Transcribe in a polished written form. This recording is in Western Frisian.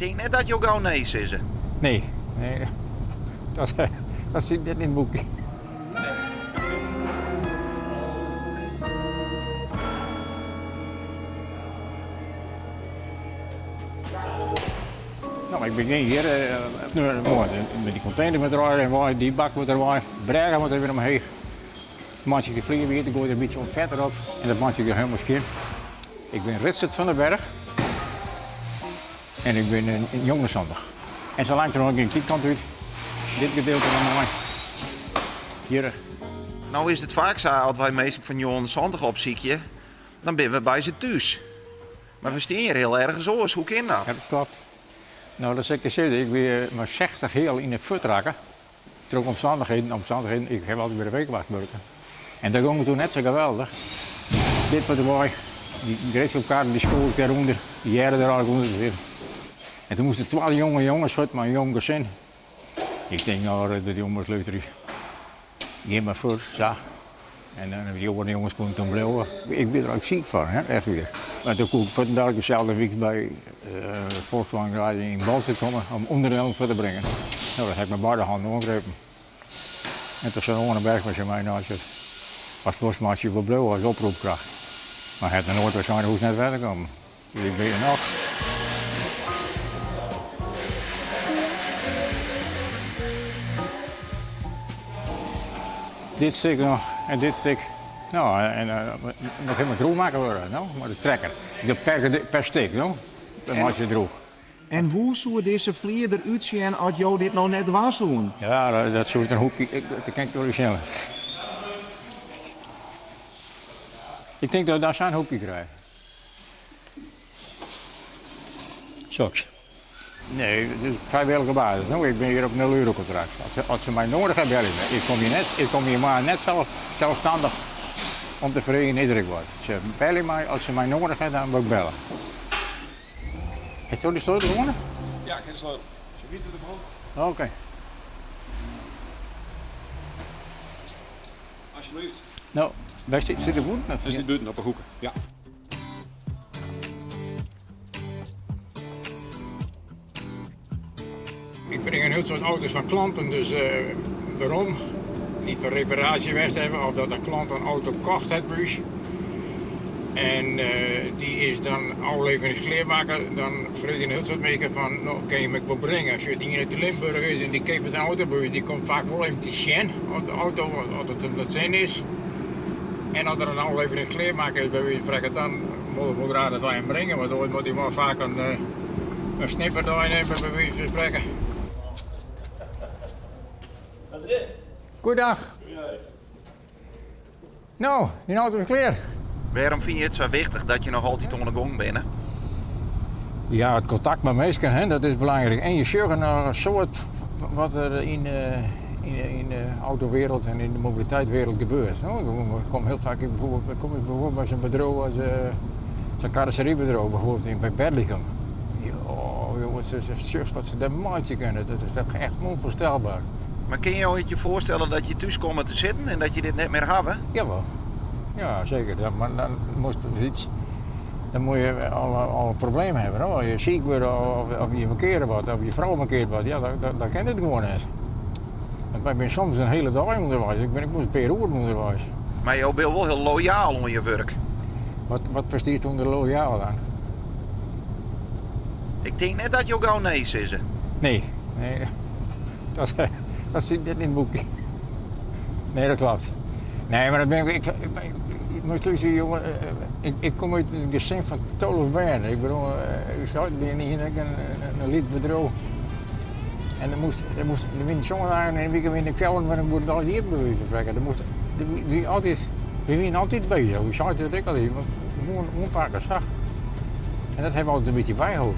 tink net dat jo gau nee sizze. Nee, nee, dat, dat sit net yn it boekje. No, ik begjin hjir met die container moet eruit en wei, die bak moet derwei, de brêge moet er wer omheech. Meitsje ik de flier wiet, dan goai ik er in bytsje wat fet derop en dat meitsje ik der hielendal skjin. Ik bin Ritsert van der Berg en ik bin 79. En sa langterhân gean ik dy kant út, dit gedeelte dan mei. Hjir. No is it faak sa, as wy minsken fan 79 opsykje, dan binne we by se thús. Mar we stean hjir hiel ergens oars. Hoe kin dat? Ja, dat klopt. No, dat sil ik je sizze. Ik wie mei 60 heal yn 'e fut rakke. Troch omstannichheden, omstannichheden, ik haw altyd by de weekwacht wurke. En dat gong toen net sa geweldich. Dit wat derby, dy greedskapkarren dy skoot ik dêrûnder, dy hearde der eigentlik ûnder te sitten. En toen moasten twa jonge jonges fuort mei in jong gesin. Ik tink, no, dat jonges luisterje, gean mar fuort, sa. En dan dy oare jonges koene toen bliuwe. Ik wie der ek siik fan, hè, echt wier. Mar toen koe ik fuortendalik deselde wyks by Volkswagen Garage yn Boalsert komme om ûnderdielen fuort te bringen. No, dat ha ik mei beide hannen oangrepen. En toen sei Oane Bergsma tsjin my, no, ast wolst meist hjir wol bliuwe as oproepkracht. Mar hy hat noch noait wer sein, hoechst net wer te kommen. Dus ik bin hjir noch. Dit stik noch en dit stik. No, en moat hielendal droech makke wurde, no, mei de trekker. Per, per stik, no. Dan meitsje je it droech. En hoe soe dizze flier der útsjen as jo dit no net dwaan soenen? Ja, dat soe in hoekje, dat kin ik wol sjen. Ik tink dat ik dan sa'n hoekje krij. Soks. Nee, it is frijwillige basis. No, ik bin hjir op nul euro kontrakt. As se, as se my noadich ha, belje my. Ik kom hjir net, ik kom hjir mar net self, selsstannich om te freegjen is der ek wat. Se belje my, as se my noadich ha, dan wurd ik belle. Hast de sleutel gewoan? Ja, ik ha de sleutel. Se witte de man. Oké. Alsjeblieft. No, wêr sit, sit de bûten? Se sit bûten op 'e hoeke, ja. Ik bring in hiel soad auto's fan klanten dus werom dy't foar reparaasje west hawwe of dat in klant in auto kocht hat by ús. En dy is dan ôfleveringsklear makke, dan freegje in hiel soad minsken fan no kinne je my ek wol bringe. As ien út Limburch is en dy keapet in auto by ús, dy komt faak wol even te sjen oft de auto oft it him dat sin is. En as der in ôflevering klear makke is by wize fan sprekken, dan wol ik wol graach dat wy him bringe, want oars moat dy man faak in, in snipperdei nimme by wize fan sprekken. Wat is dit? Goeiedag. No, dyn auto is klear. Wêrom fine je it sa wichtich dat je noch altyd oan 'e gong binne? Ja, it kontakt mei minsken, hè, dat is belangryk. En je sjogge noch in soad wat der yn yn de autowereld en yn de mobiliteitswereld gebeurt. No, ik kom hiel faak bijvoorbeeld, kom ik bijvoorbeeld by sa'n bedriuw as sa'n karrosserybedriuw bijvoorbeeld yn by Berlicum. Jo, jonges, sjochst wat se dêr meitsje kinne, dat is toch echt ûnfoarstelber. Mar kinne jo it je foarstelle dat je thús komme te sitten en dat je dit net mear hawwe? Jawel, ja seker. Mar dan moatst yts, dan moatte je al, al in probleem hawwe. No? As je siik wurde of, of je mankeare wat, of je frou mankeart wat, ja, dan, dan kin dit gewoan net. Want wy binne soms in hiele dei ûnderweis. Ik bin ek wolris in pear oeren ûnderweis. Mar jo binne wol hiel loyaal oan je wurk. Wat, wat ferstiest ûnder loyaal dan? Ik tink net dat jo gau nee sizze. Nee, nee. Dat, dat sit net yn it boekje. Nee, dat klopt. Nee, mar dat bin ik. Ik, ik, ik moat lústerje, jonge. Ik, ik kom út in gesin fan 12 bern. Ik bedoel, ús heit wie in, in lyts bedriuw. En der moast, der moast, der wiene sân dagen yn 'e wike wiene der fjouwer mar in goed dei iepen by wize fan sprekken. Der moast, der wie altyd, we wiene altyd beuzich. Ús heit it ek altyd, gewoan oanpakke, sa. En dat hawwe we altyd in bytsje byholden.